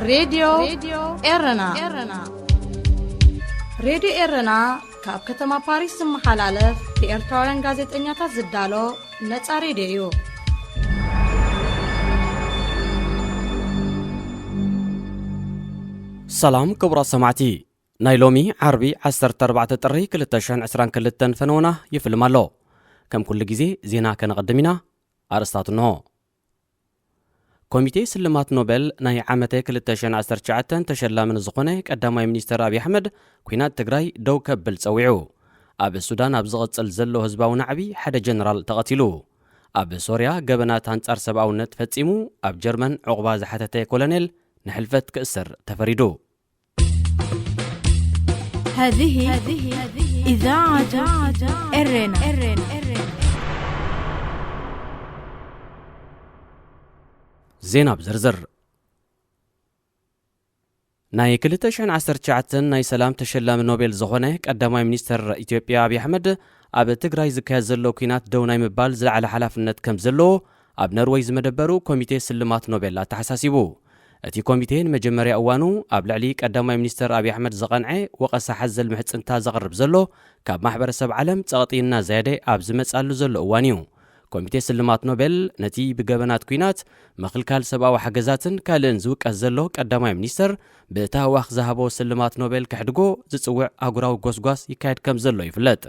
ሬድዮ ኤረና። ሬድዮ ኤረና ካብ ከተማ ፓሪስ ዝመሓላለፍ ብኤርትራውያን ጋዜጠኛታት ዝዳሎ ነጻ ሬድዮ እዩ። ሰላም ክቡራት ሰማዕቲ፣ ናይ ሎሚ ዓርቢ ዓሰርተ ኣርባዕተ ጥሪ ክልተ ሽሕን ዕስራን ክልተን ፈነወና ይፍልም ኣሎ። ከም ኩሉ ግዜ ዜና ከነቐድም ኢና። ኣርእስታት እንሆ። ኮሚቴ ስልማት ኖቤል ናይ ዓመተ ክልተ ሽሕን ዓሰርተ ትሽዓተን ተሸላሚ ንዝኾነ ቀዳማይ ሚኒስተር ኣብይ ኣሕመድ፣ ኲናት ትግራይ ደው ከብል ጸዊዑ። ኣብ ሱዳን ኣብ ዝቕጽል ዘሎ ህዝባዊ ናዕቢ ሓደ ጀነራል ተቐቲሉ። ኣብ ሶርያ ገበናት ኣንጻር ሰብኣውነት ፈጺሙ ኣብ ጀርመን ዑቕባ ዝሓተተ ኮሎኔል ንሕልፈት ክእሰር ተፈሪዱ። هذه إذاعة إرنا. ዜና ብዝርዝር። ናይ ክልተ ሽሕን ዓሰርተ ትሽዓተን ናይ ሰላም ተሸላሚ ኖቤል ዝኾነ ቀዳማይ ሚኒስተር ኢትዮጵያ ኣብይ ኣሕመድ፣ ኣብ ትግራይ ዝካየድ ዘሎ ኲናት ደው ናይ ምባል ዝለዓለ ሓላፍነት ከም ዘለዎ ኣብ ነርወይ ዝመደበሩ ኮሚቴ ስልማት ኖቤል ኣተሓሳሲቡ። እቲ ኮሚቴ ንመጀመርያ እዋኑ ኣብ ልዕሊ ቀዳማይ ሚኒስተር ኣብይ ኣሕመድ ዝቐንዐ ወቐሳ ሓዘል ምሕጽንታ ዘቕርብ ዘሎ፣ ካብ ማሕበረሰብ ዓለም ጸቕጢ እናዘየደ ኣብ ዝመጻሉ ዘሎ እዋን እዩ። ኮሚቴ ስልማት ኖቤል ነቲ ብገበናት ኲናት፣ ምኽልካል ሰብኣዊ ሓገዛትን ካልእን ዝውቀስ ዘሎ ቀዳማይ ሚኒስተር ብታህዋኽ ዝሃቦ ስልማት ኖቤል ከሕድጎ ዝጽውዕ ኣህጉራዊ ጎስጓስ ይካየድ ከም ዘሎ ይፍለጥ።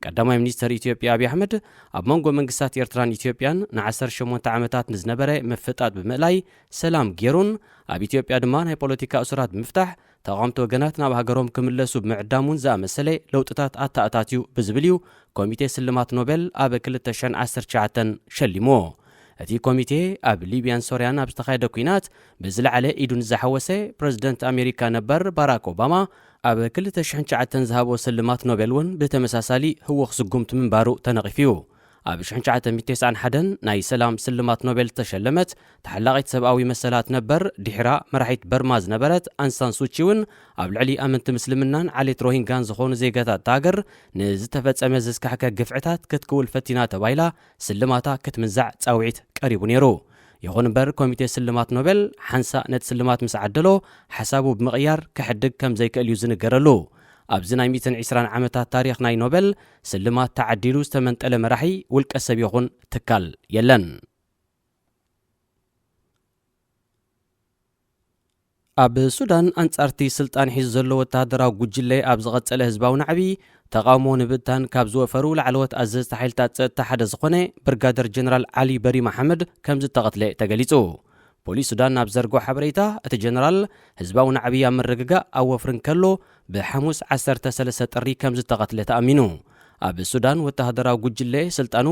ቀዳማይ ሚኒስተር ኢትዮጵያ ኣብይ ኣሕመድ፣ ኣብ መንጎ መንግስታት ኤርትራን ኢትዮጵያን ንዓሰርተ ሸሞንተ ዓመታት ንዝነበረ ምፍጣጥ ብምእላይ ሰላም ገይሩን፣ ኣብ ኢትዮጵያ ድማ ናይ ፖለቲካ እሱራት ብምፍታሕ፣ ተቓወምቲ ወገናት ናብ ሃገሮም ክምለሱ ብምዕዳሙን ዝኣመሰለ ለውጥታት ኣተኣታትዩ ብዝብል እዩ ኮሚቴ ስልማት ኖቤል ኣብ ክልተ ሽሕን ዓሰርተ ትሽዓተን ሸሊምዎ። እቲ ኮሚቴ፣ ኣብ ሊብያን ሶርያን ኣብ ዝተኻየደ ኲናት ብዝለዓለ ኢዱ ንዝሓወሰ ፕረዚደንት ኣሜሪካ ነበር ባራክ ኦባማ፣ ኣብ ክልተ ሽሕን ትሽዓተን ዝሃቦ ስልማት ኖቤል እውን ብተመሳሳሊ ህዉኽ ስጉምቲ ምንባሩ ተነቒፉ እዩ። ኣብ ሽሕን ትሽዓተ ሚእትን ተስዓን ሓደን ናይ ሰላም ስልማት ኖቤል ዝተሸለመት ተሓላቒት ሰብኣዊ መሰላት ነበር ድሒራ መራሒት በርማ ዝነበረት ኣንሳን ሱቺ እውን፣ ኣብ ልዕሊ ኣመንቲ ምስልምናን ዓሌት ሮሂንጋን ዝኾኑ ዜጋታት እታ ሃገር ንዝተፈጸመ ዘስካሕከ ግፍዕታት ክትክውል ፈቲና ተባሂላ ስልማታ ክትምንዛዕ ጻውዒት ቀሪቡ ነይሩ። ይኹን እምበር፣ ኮሚቴ ስልማት ኖቤል ሓንሳእ ነቲ ስልማት ምስ ዓደሎ፣ ሓሳቡ ብምቕያር ክሕድግ ከም ዘይክእል እዩ ዝንገረሉ። ኣብዚ ናይ ሚእትን ዕስራን ዓመታት ታሪኽ ናይ ኖቤል፣ ስልማት ተዓዲሉ ዝተመንጠለ መራሒ፣ ውልቀ ሰብ ይኹን ትካል የለን። ኣብ ሱዳን፣ ኣንጻርቲ ስልጣን ሒዙ ዘሎ ወተሃደራዊ ጉጅለ ኣብ ዝቐጸለ ህዝባዊ ናዕቢ፣ ተቓውሞ ንብታን ካብ ዝወፈሩ ላዕለዎት ኣዘዝቲ ሓይልታት ጸጥታ ሓደ ዝኾነ ብርጋደር ጀነራል ዓሊ በሪ መሓመድ ከም ዝተቐትለ ተገሊጹ። ፖሊስ ሱዳን ኣብ ዘርግሖ ሓበሬታ፣ እቲ ጀነራል ህዝባዊ ናዕቢ ኣብ ምርግጋእ ኣብ ወፍሪ እንከሎ፣ ብሓሙስ ዓሰርተ ሰለስተ ጥሪ ከም ዝተቐትለ ተኣሚኑ። ኣብ ሱዳን፣ ወተሃደራዊ ጉጅለ ስልጣኑ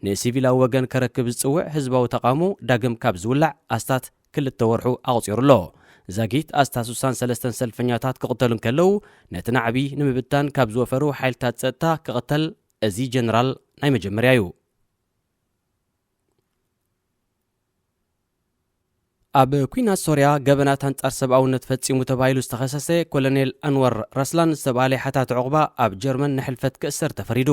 ንሲቪላዊ ወገን ከረክብ ዝጽውዕ ህዝባዊ ተቓውሞ ዳግም ካብ ዝውላዕ ኣስታት ክልተ ወርሑ ኣቑጺሩ ኣሎ። ዛጊት ኣስታት ስሳን ሰለስተን ሰልፈኛታት ክቕተሉ እንከለዉ፣ ነቲ ናዕቢ ንምብታን ካብ ዝወፈሩ ሓይልታት ጸጥታ ክቕተል እዚ ጀነራል ናይ መጀመርያ እዩ። ኣብ ኲናት ሶርያ ገበናት ኣንጻር ሰብኣውነት ፈጺሙ ተባሂሉ ዝተኸሰሰ ኮሎኔል ኣንዋር ራስላን ዝተባህለ ሓታቲ ዑቕባ ኣብ ጀርመን ንሕልፈት ክእሰር ተፈሪዱ።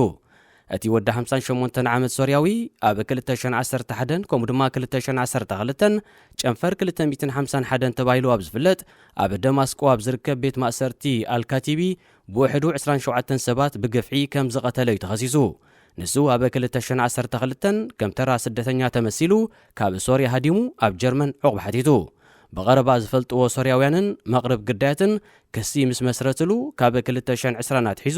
እቲ ወዲ ሓምሳን ሸሞንተን ዓመት ሶርያዊ፣ ኣብ ክልተ ሽሕን ዓሰርተ ሓደን ከምኡ ድማ ክልተ ሽሕን ዓሰርተ ክልተን ጨንፈር ክልተ ሚእትን ሓምሳን ሓደን ተባሂሉ ኣብ ዝፍለጥ ኣብ ደማስቆ ኣብ ዝርከብ ቤት ማእሰርቲ ኣልካቲቢ ብውሕዱ ዕስራን ሸውዓተን ሰባት ብግፍዒ ከም ዝቐተለ እዩ ተኸሲሱ። ንሱ ኣብ ክልተ ሽሕን ዓሰርተ ክልተን ከም ተራ ስደተኛ ተመሲሉ ካብ ሶርያ ሃዲሙ ኣብ ጀርመን ዑቕባ ሓቲቱ። ብቐረባ ዝፈልጥዎ ሶርያውያንን መቕርብ ግዳያትን ክሲ ምስ መስረትሉ፣ ካብ ክልተ ሽሕን ዕስራን ኣትሒዙ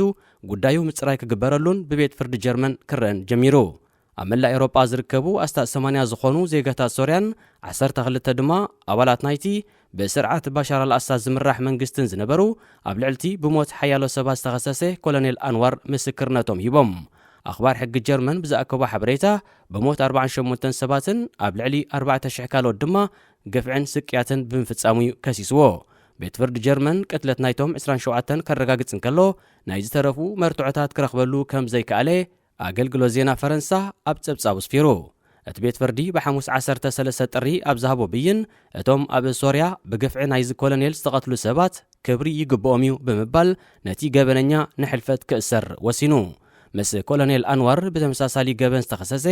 ጉዳዩ ምጽራይ ክግበረሉን ብቤት ፍርዲ ጀርመን ክረአን ጀሚሩ። ኣብ መላእ ኤውሮጳ ዝርከቡ ኣስታት ሰማንያ ዝኾኑ ዜጋታት ሶርያን ዓሰርተ ክልተ ድማ ኣባላት ናይቲ ብስርዓት ባሻር ኣልኣሳድ ዝምራሕ መንግስትን ዝነበሩ፣ ኣብ ልዕልቲ ብሞት ሓያሎ ሰባት ዝተኸሰሰ ኮሎኔል ኣንዋር ምስክርነቶም ሂቦም። ኣኽባር ሕጊ ጀርመን ብዝኣከቦ ሓበሬታ፣ ብሞት ኣርባዓን ሸሞንተን ሰባትን ኣብ ልዕሊ ኣርባዕተ ሽሕ ካልኦት ድማ ግፍዕን ስቅያትን ብምፍጻሙ እዩ ከሲስዎ። ቤት ፍርዲ ጀርመን ቅትለት ናይቶም ዕስራን ሸውዓተን ከረጋግጽ እንከሎ፣ ናይ ዝተረፉ መርትዖታት ክረኽበሉ ከም ዘይከኣለ ኣገልግሎት ዜና ፈረንሳ ኣብ ጸብጻቡ ኣስፊሩ። እቲ ቤት ፍርዲ ብሓሙስ ዓሰርተ ሰለስተ ጥሪ ኣብ ዝሃቦ ብይን፣ እቶም ኣብ ሶርያ ብግፍዒ ናይዚ ኮሎኔል ዝተቐትሉ ሰባት ክብሪ ይግብኦም እዩ ብምባል፣ ነቲ ገበነኛ ንሕልፈት ክእሰር ወሲኑ። ምስ ኮሎኔል ኣንዋር ብተመሳሳሊ ገበን ዝተኸሰሰ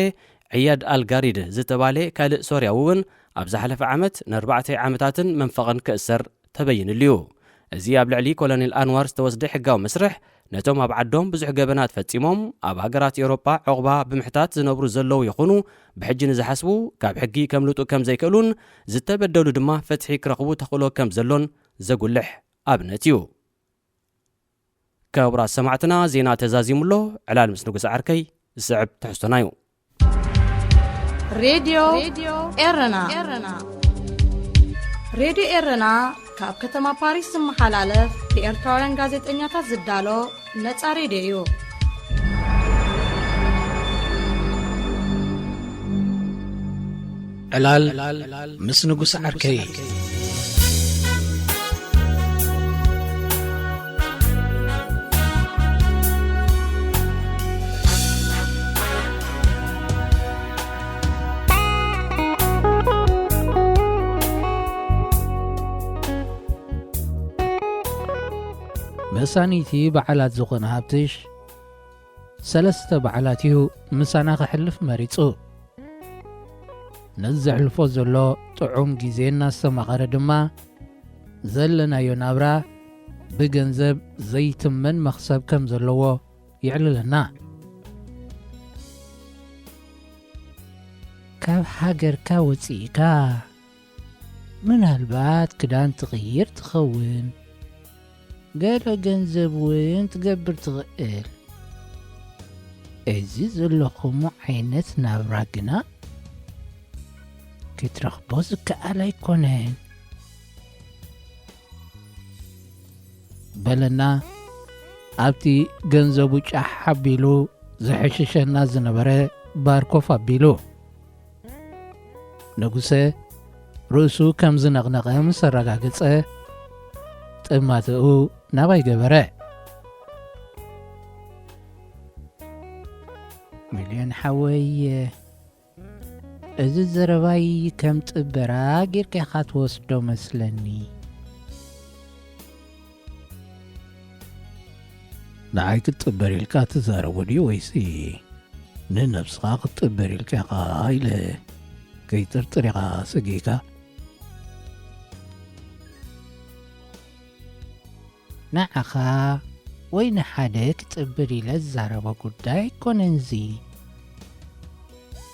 ዕያድ ኣልጋሪድ ዝተባህለ ካልእ ሶርያዊ እውን ኣብ ዝሓለፈ ዓመት ንኣርባዕተ ዓመታትን መንፈቕን ክእሰር ተበይንሉ እዩ። እዚ ኣብ ልዕሊ ኮሎኔል ኣንዋር ዝተወስደ ሕጋዊ መስርሕ፣ ነቶም ኣብ ዓዶም ብዙሕ ገበናት ፈጺሞም ኣብ ሃገራት ኤውሮጳ ዑቕባ ብምሕታት ዝነብሩ ዘለዉ ይኹኑ፣ ብሕጂ ንዝሓስቡ ካብ ሕጊ ከምልጡ ከም ዘይክእሉን ዝተበደሉ ድማ ፍትሒ ክረኽቡ ተኽእሎ ከም ዘሎን ዘጉልሕ ኣብነት እዩ። ክቡራት ሰማዕትና፣ ዜና ተዛዚሙ ኣሎ። ዕላል ምስ ንጉስ ዓርከይ ዝስዕብ ትሕዝቶና እዩ። ሬድዮ ኤረና። ሬድዮ ኤረና ካብ ከተማ ፓሪስ ዝመሓላለፍ ብኤርትራውያን ጋዜጠኛታት ዝዳሎ ነጻ ሬድዮ እዩ። ዕላል ምስ ንጉስ ዓርከይ። መሳኒቲ በዓላት ዝኾነ ሃብትሽ፣ ሰለስተ በዓላት እዩ ምሳና ከሕልፍ መሪጹ። ነዚ ዘሕልፎ ዘሎ ጥዑም ግዜ እናስተማቐረ ድማ፣ ዘለናዮ ናብራ ብገንዘብ ዘይትመን መኽሰብ ከም ዘለዎ የዕልለና። ካብ ሃገርካ ወጺእካ፣ ምናልባት ክዳን ትቕይር ትኸውን፣ ገለ ገንዘብ እውን ትገብር ትኽእል። እዚ ዘለኹሞ ዓይነት ናብራ ግና ክትረኽቦ ዝከኣል ኣይኮነን። በለና፣ ኣብቲ ገንዘቡ ጫሕ ኣቢሉ ዘሕሽሸና ዝነበረ ባር ኮፍ ኣቢሉ። ንጉሰ ርእሱ ከም ዝነቕነቐ ምስ ኣረጋገጸ፣ ጥማትኡ ናባይ ገበረ። ሚልዮን ሓወይ፣ እዚ ዘረባይ ከም ጥበራ ጌርካ ኢኻ ትወስዶ መስለኒ። ንዓይ ክትጥበር ኢልካ ትዛረቦ ድዩ ወይሲ ንነብስኻ ክትጥበር ኢልካ ኢኻ ኢለ ከይጥርጥር ኢኻ ሰጊእካ? ንዓኻ ወይ ንሓደ ክጥብር ኢለ ዝዛረቦ ጉዳይ ኣይኮነን እዚ።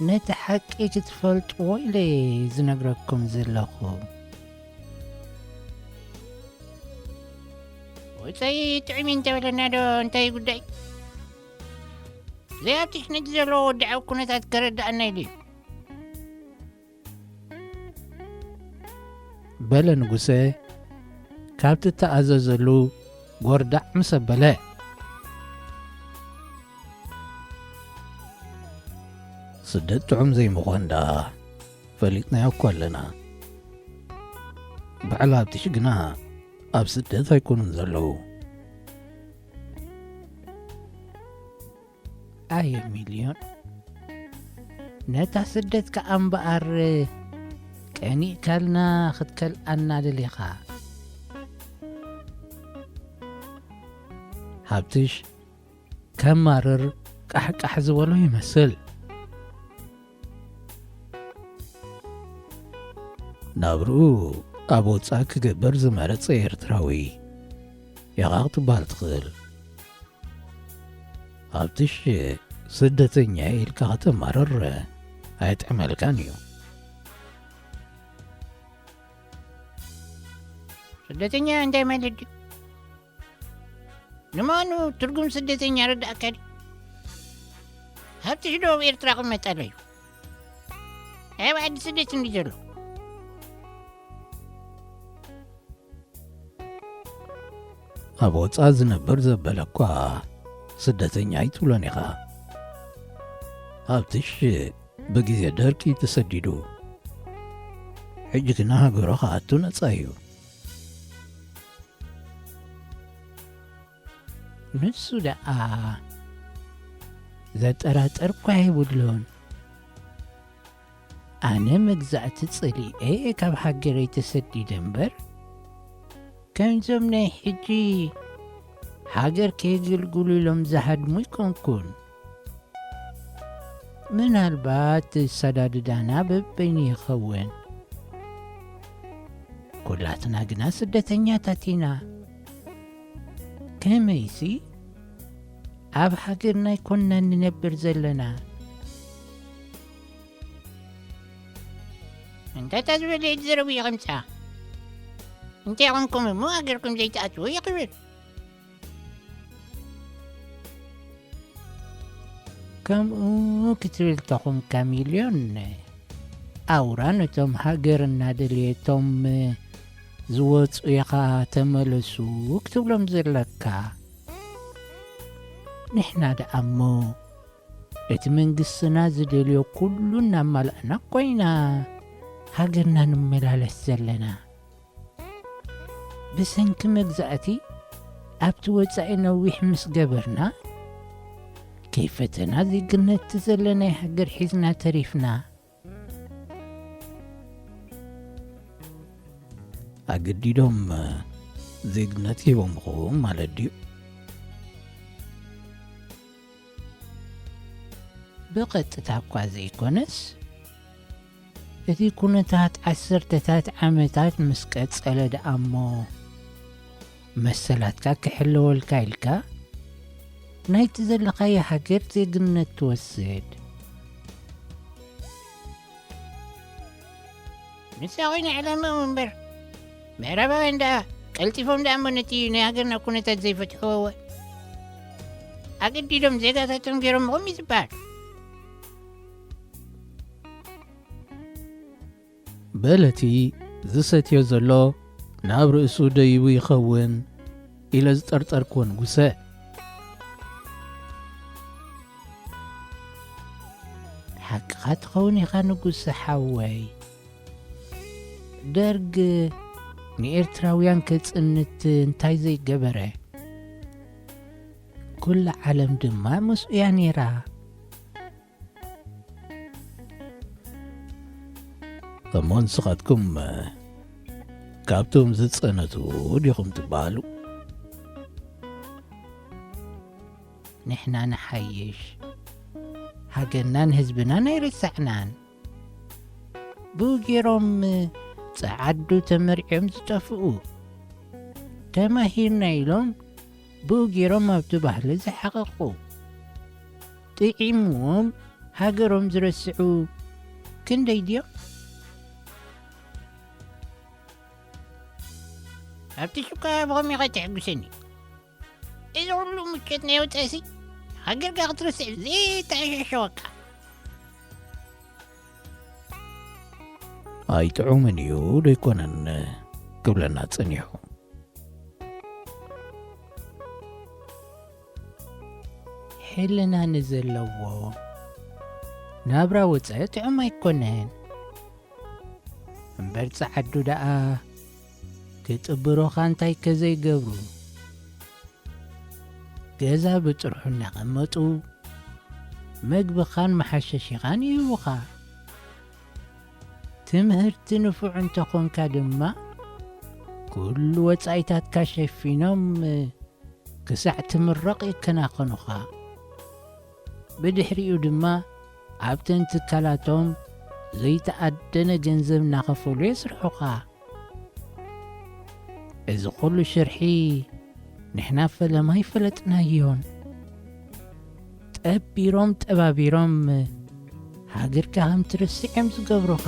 ነቲ ሓቂ ክትፈልጥዎ ኢለ እየ ዝነግረኩም ዘለኹ። ወጸይ ጥዑም እዩ እንተበለና ዶ እንታይ ጉዳይ? ዘይኣትሽ ነቲ ዘለዎ ወድዓዊ ኩነታት ከረድኣና ኢሉ እዩ። በለ ንጉሰ ካብቲ እተኣዘዘሉ ጎርዳዕ ምስ ኣበለ። ስደት ጥዑም ዘይምዃን ደኣ ፈሊጥናዮ እኮ ኣለና። በዓል ሃብትሽ ግና ኣብ ስደት ኣይኮኑን ዘለዉ። ኣየ ሚልዮን፣ ነታ ስደት ከኣ እምበኣር ቀኒእካልና ክትከልኣና ደሊኻ። ሃብትሽ ከማርር ቃሕቃሕ ዝበሎ ይመስል። ናብርኡ ኣብ ወጻኢ ክገብር ዝመረጸ ኤርትራዊ ኢኻ ክትበሃል ትኽእል። ሃብትሽ ስደተኛ ኢልካ ከተማርር ኣየጥዕመልካን እዩ። ስደተኛ እንታይ ማለት ድዩ? ንምዃኑ ትርጉም ስደተኛ ረዳእካ ድዩ? ሃብትሽ ዶ ኣብ ኤርትራ ክመጣ ኣሎ እዩ? ኣብ ዓዲ ስደት እንዲ ዘሎ። ኣብ ወጻ ዝነብር ዘበለ እኳ ስደተኛ ኣይትብሎን ኢኻ። ሃብትሽ ብግዜ ደርቂ ተሰዲዱ። ሕጂ ግና ሃገሩ ክኣቱ ነጻ እዩ። ንሱ ደኣ ዘጠራጥር እኳ የብሉን። ኣነ መግዛእቲ ጸሊኤ ካብ ሃገረይ ተሰዲደ እምበር፣ ከምዞም ናይ ሕጂ ሃገር ከየገልግሉ ኢሎም ዝሃድሙ ኣይኮንኩን። ምናልባት ኣሰዳድዳና በበይኑ ይኸውን። ኩላትና ግና ስደተኛታት ኢና። ከመይሲ ኣብ ሃገርና ኣይኮንና ንነብር ዘለና። እንታይ እታ ዝበለ ኢድ ዘረቡ ይቐምጻ? እንታይ ኾንኩም እሞ ሃገርኩም ዘይትኣትዉ ይኽብል? ከምኡ ክትብል ተኾንካ ሚልዮን፣ ኣውራ ነቶም ሃገር እናደልየቶም ዝወጹ ኢኻ ተመለሱ ክትብሎም ዘለካ። ንሕና ደኣ እሞ እቲ መንግስትና ዝደልዮ ኩሉ እናማላእና ኮይና ሃገርና ንመላለስ ዘለና። ብሰንኪ መግዛእቲ ኣብቲ ወጻኢ ነዊሕ ምስ ገበርና፣ ከይፈተና ዜግነት ዘለናይ ሃገር ሒዝና ተሪፍና። ኣገዲዶም ዜግነት ሂቦምኹም ማለት ድዩ? ብቐጥታ እኳ ዘይኮነስ፣ እቲ ኩነታት ዓሰርተታት ዓመታት ምስ ቀጸለ ደኣ እሞ፣ መሰላትካ ክሕለወልካ ኢልካ፣ ናይቲ ዘለኻዮ ሃገር ዜግነት ትወስድ። ንሳ ኮይና ዕላምኦም እምበር፣ ምዕራባውያን ደኣ ቀልጢፎም ደኣ እሞ ነቲ ናይ ሃገርና ኩነታት ዘይፈትሕዎ፣ ኣገዲዶም ዜጋታቶም ገይሮምኹም እዩ ዝበሃል። በለቲ ዝሰትዮ ዘሎ ናብ ርእሱ ደይቡ ይኸውን ኢለ ዝጠርጠርክዎ ንጉሰ። ሓቅኻ ትኸውን ኢኻ ንጉሰ ሓወይ። ደርግ ንኤርትራውያን ከጽንት እንታይ ዘይገበረ? ኩላ ዓለም ድማ ምስኡ እያ ነይራ። እሞ ንስኻትኩም ካብቶም ዝጸነቱ ዲኹም ትበሃሉ? ንሕና ንሓይሽ፣ ሃገርናን ህዝብናን ኣይረሳዕናን። ብኡ ገይሮም ጸዓዱ ተመርዕዮም ዝጠፍኡ። ተማሂርና ኢሎም ብኡ ገይሮም ኣብቲ ባህሊ ዝሓቐቑ። ጥዒምዎም ሃገሮም ዝረስዑ ክንደይ ድዮም? ኣብቲ ሹቃ ብኸመይ ኢኻ ተሕጉሰኒ? እዚ ኩሉ ምቾት ናይ ወጻኢሲ ሃገርካ ክትርስዕ ዘይተኣሻሸወካ። ኣይጥዑምን እዩ ዶ ኣይኮነን ክብለና ጸኒሑ። ሕልና ንዘለዎ ናብራ ወጻኢ ጥዑም ኣይኮነን። እምበር ጸዓዱ ደኣ ክጥብሮኻ እንታይ ከዘይገብሩ፣ ገዛ ብጥርሑ እናቐመጡ መግብኻን መሓሸሺኻን ይህቡኻ። ትምህርቲ ንፉዕ እንተኾንካ ድማ ኩሉ ወጻኢታትካ ሸፊኖም ክሳዕ ትምረቕ ይከናኸኑኻ። ብድሕሪኡ ድማ ኣብተን ትካላቶም ዘይተኣደነ ገንዘብ እናኸፈሉ የስርሑኻ። እዚ ኩሉ ሽርሒ ንሕና ፈለማ ኣይፈለጥናዮን። ጠቢሮም ጠባቢሮም ሃገርካ ከም ትርስዕ እዮም ዝገብሩኻ።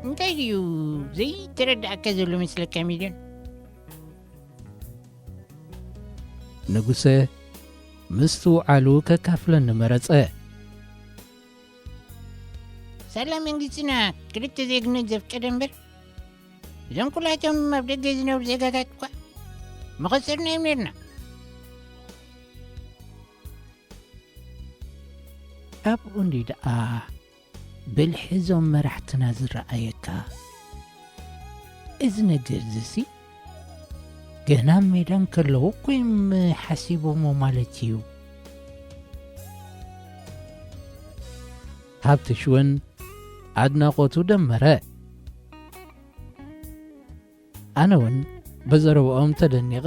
እንታይ ድዩ ዘይተረዳእካ ዘሎ መስለካ ሚልዮን? ንጉሰ ምስትውዓሉ ከካፍለኒ መረጸ። ሳላ መንግስትና ክልተ ዜግነት ዘፍቀደ እምበር፣ እዞም ኩላቶም ኣብ ደገ ዝነብሩ ዜጋታት እኳ መኸሰርና እዮም ነርና። ኣብኡ እንዲ ደኣ ብልሒ እዞም መራሕትና ዝረኣየካ። እዚ ነገር ዝሲ ገና ኣብ ሜዳ እንከለዉ እኮ እዮም ሓሲቦሞ ማለት እዩ። ሃብትሽ እውን ኣድናቖቱ ደመረ። ኣነ እውን ብዘረብኦም ተደኒቐ።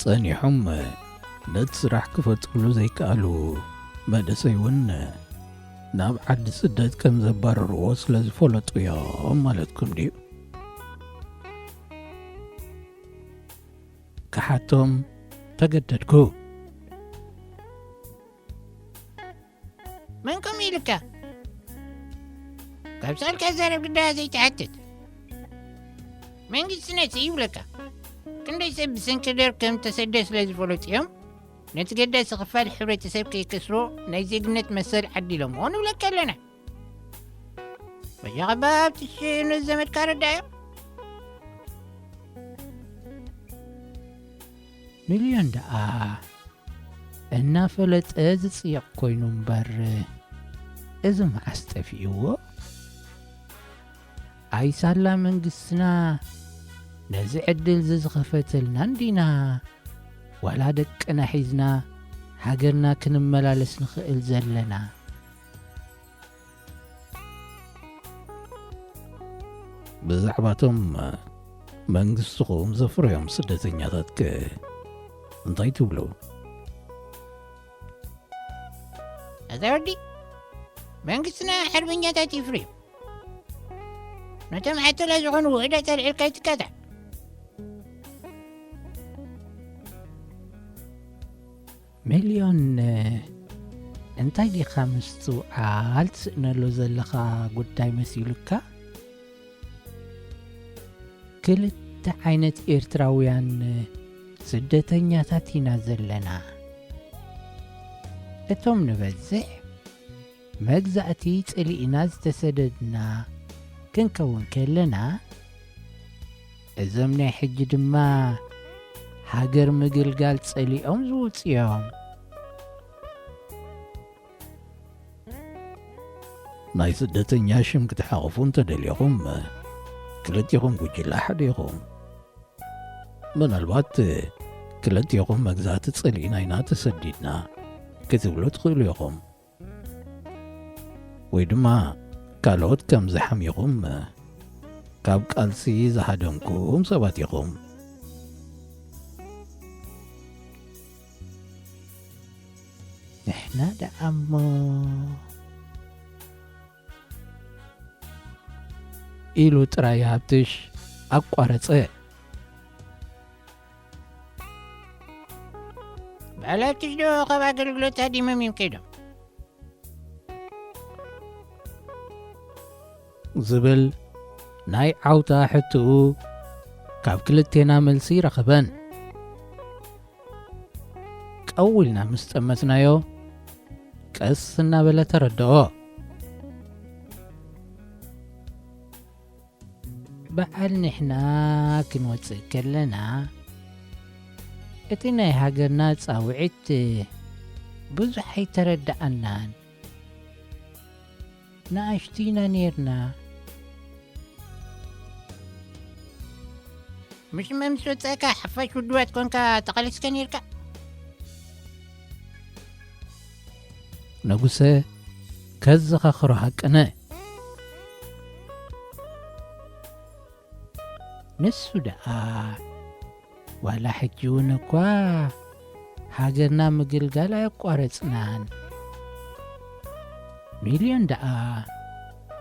ጸኒሖም ነቲ ስራሕ ክፈጥሩሉ ዘይከኣሉ መንእሰይ እውን ናብ ዓዲ ስደት ከም ዘባረርዎ ስለ ዝፈለጡ እዮም ማለትኩም ድዩ? ክሓቶም ተገደድኩ። መን ከምኡ ኢልካ? ካብ ሳልካ ዘረብ ግዳ ዘይትሓትት። መንግስቲ ነፂ ይብለካ። ክንደይ ሰብ ብሰንኪ ደርግ ከም ተሰደ ስለ ዝፈለጡ እዮም ነቲ ገዳሲ ክፋል ሕብረተሰብ ከይከስሮ ናይ ዜግነት መሰል ዓዲሎምዎ ንብለካ ኣለና። በጃኻ ባብትሽ ነዚ ዘመድካ ረዳዮ። ሚልዮን ደኣ እናፈለጠ ዝጽየቕ ኮይኑ እምበር፣ እዚ መዓስ ጠፊእዎ? ኣይሳላ መንግስትና ነዚ ዕድል እዚ ዝኸፈተልና እንዲና፣ ዋላ ደቅና ሒዝና ሃገርና ክንመላለስ ንኽእል ዘለና? ብዛዕባቶም መንግስትኹም ዘፍረዮም ስደተኛታትከ እንታይ ትብሉ? ኣዛ ወዲ፣ መንግስትና ሓርበኛታት ይፍርዩ። ነቶም ሓተላ ዝኾኑ ውሑዳት ኣልዒልካ ይትካታዕ። ሚልዮን፣ እንታይ ዲኻ ምስትውዓል ትስእነሉ ዘለኻ ጉዳይ መሲሉካ? ክልተ ዓይነት ኤርትራውያን ስደተኛታት ኢና ዘለና። እቶም ንበዝሕ መግዛእቲ ጸሊእና ዝተሰደድና ክንከውን ከለና፣ እዞም ናይ ሕጂ ድማ ሃገር ምግልጋል ጸሊኦም ዝወጹ እዮም። ናይ ስደተኛ ሽም ክትሓቑፉ እንተደሊኹም፣ ክልቲኹም ጉጅለ ሓደ ኢኹም። ምናልባት ክልቲኹም መግዛእቲ ጸሊእና ኢና ተሰዲድና ክትብሉ ትኽእሉ ኢኹም። ወይ ድማ ካልኦት ከም ዝሓሚኹም ካብ ቃልሲ ዝሃደምኩም ሰባት ኢኹም። ንሕና ደኣ እሞ ኢሉ ጥራይ ሃብትሽ ኣቋረጸ። በዓል ሃብትሽ ዶ ካብ ኣገልግሎት ሃዲሞም እዮም ከይዶም? ዝብል ናይ ዓውታ ሕትኡ ካብ ክልቴና መልሲ ረኸበን። ቀው ኢልና ምስ ጠመትናዮ፣ ቀስ እናበለ ተረድኦ። በዓል ንሕና ክንወጽእ ከለና፣ እቲ ናይ ሃገርና ጻውዒት ብዙሕ ኣይተረድኣናን። ንኣሽቱ ኢና ኔርና። ምሽ ምስ ወጻእካ ሓፋሽ ውድባት ኮንካ ተቓሊስካ ኔርካ? ንጉሰ ከዘኻኽሮ ሃቀነ። ንሱ ደኣ ዋላ ሕጂ እውን እኳ ሃገርና ምግልጋል ኣየቋረጽናን። ሚልዮን ደኣ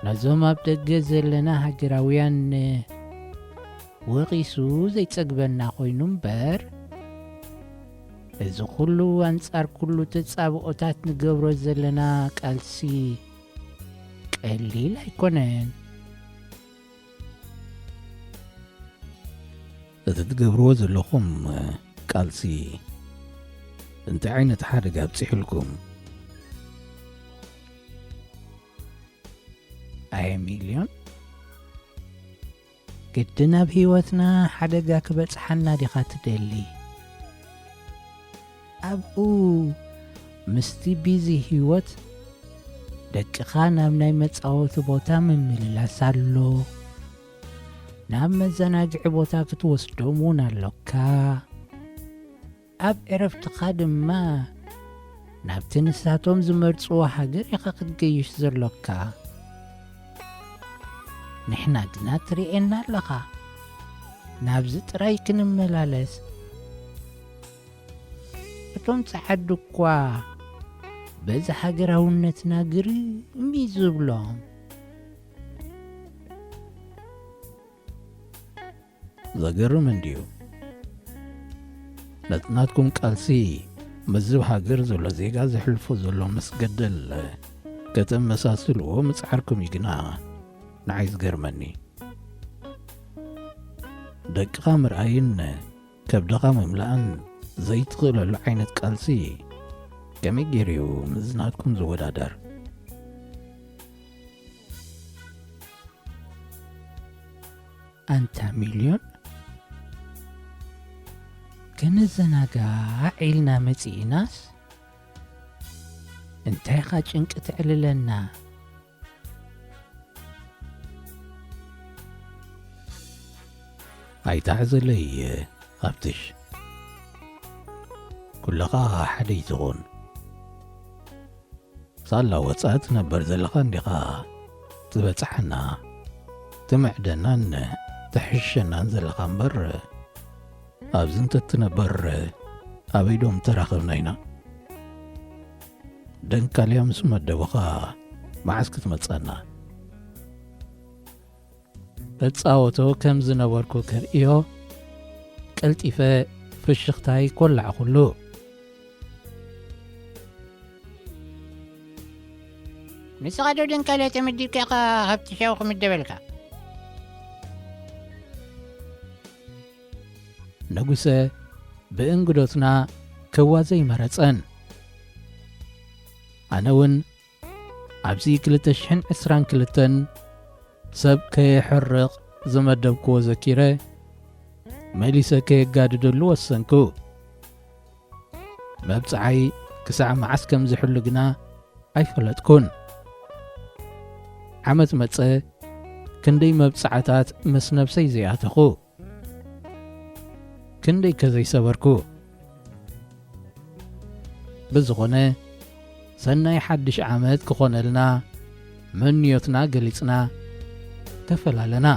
ነዞም ኣብ ደገ ዘለና ሃገራውያን ወቒሱ ዘይጸግበና ኮይኑ እምበር፣ እዚ ኩሉ ኣንጻር ኩሉ ተጻብኦታት ንገብሮ ዘለና ቃልሲ ቀሊል ኣይኮነን። እቲ ትገብርዎ ዘለኹም ቃልሲ እንታይ ዓይነት ሓደጋ ኣብጺሑልኩም? ኣየ ሚልዮን፣ ግድን ኣብ ህይወትና ሓደጋ ክበጽሓና ዲኻ ትደሊ? ኣብኡ ምስቲ ቢዚ ህይወት ደቅኻ ናብ ናይ መጻወቲ ቦታ ምምልላስ ኣሎ። ናብ መዘናግዒ ቦታ ክትወስዶም እውን ኣሎካ። ኣብ ዕረፍትኻ ድማ ናብቲ ንሳቶም ዝመርጽዎ ሃገር ኢኻ ክትገይሽ ዘሎካ። ንሕና ግና ትርእየና ኣለኻ። ናብዚ ጥራይ ክንመላለስ። እቶም ጸዓዱ እኳ በዚ ሃገራውነትና ግርም እዩ ዝብሎም። ዘገርም እንድዩ። ነቲ ናትኩም ቃልሲ ምስዚ ሃገር ዘሎ ዜጋ ዘሕልፎ ዘሎ መስገደል ከተመሳስልዎ ምጽዓርኩም እዩ ግና ንዓይ ዝገርመኒ። ደቅኻ ምርኣይን ከብድኻ ምምላእን ዘይትኽእለሉ ዓይነት ቃልሲ ከመይ ገይሩ እዩ ምስ ናትኩም ዝወዳደር? ኣንታ ሚልዮን፣ ከነዘናጋዕ ኢልና መጺእናስ እንታይ ኢኻ ጭንቂ ተዕልለና? ኣይትሓዘለይ ሃብትሽ፣ ኩልኻ ሓደ ይትኹን። ሳላ ወጻኢ ትነበር ዘለኻ እንዲኻ ትበጽሓና፣ ትምዕደናን ትሕሸናን ዘለኻ እምበር፣ ኣብዚ እንተትነበር ኣበይ ዶ ምተራኸብና ኢና? ደንካልያ ምስ መደቡኻ መዓስ ክትመጸና? እጻወቶ ከም ዝነበርኩ ከርእዮ ቀልጢፈ ፍሽኽታይ ኮላዕኹሉ። ንስኻ ዶ ደንካልያ ተመዲብካ ኢኻ ሃብትሻዊ ክምደበልካ? ንጉሰ ብእንግዶትና ክዋዘ ኣይመረጸን። ኣነ እውን ኣብዚ ክልተ ሽሕን ዕስራን ክልተን ሰብ ከየሕርቕ ዝመደብክዎ ዘኪረ፣ መሊሰ ከየጋድደሉ ወሰንኩ። መብጽዓይ ክሳዕ መዓስ ከም ዝሕሉ ግና ኣይፈለጥኩን። ዓመት መጸ፣ ክንደይ መብጽዓታት ምስ ነብሰይ ዘይኣተኹ፣ ክንደይ ከ ዘይሰበርኩ። ብዝኾነ፣ ሰናይ ሓድሽ ዓመት ክኾነልና ምንዮትና ገሊጽና ተፈላለና።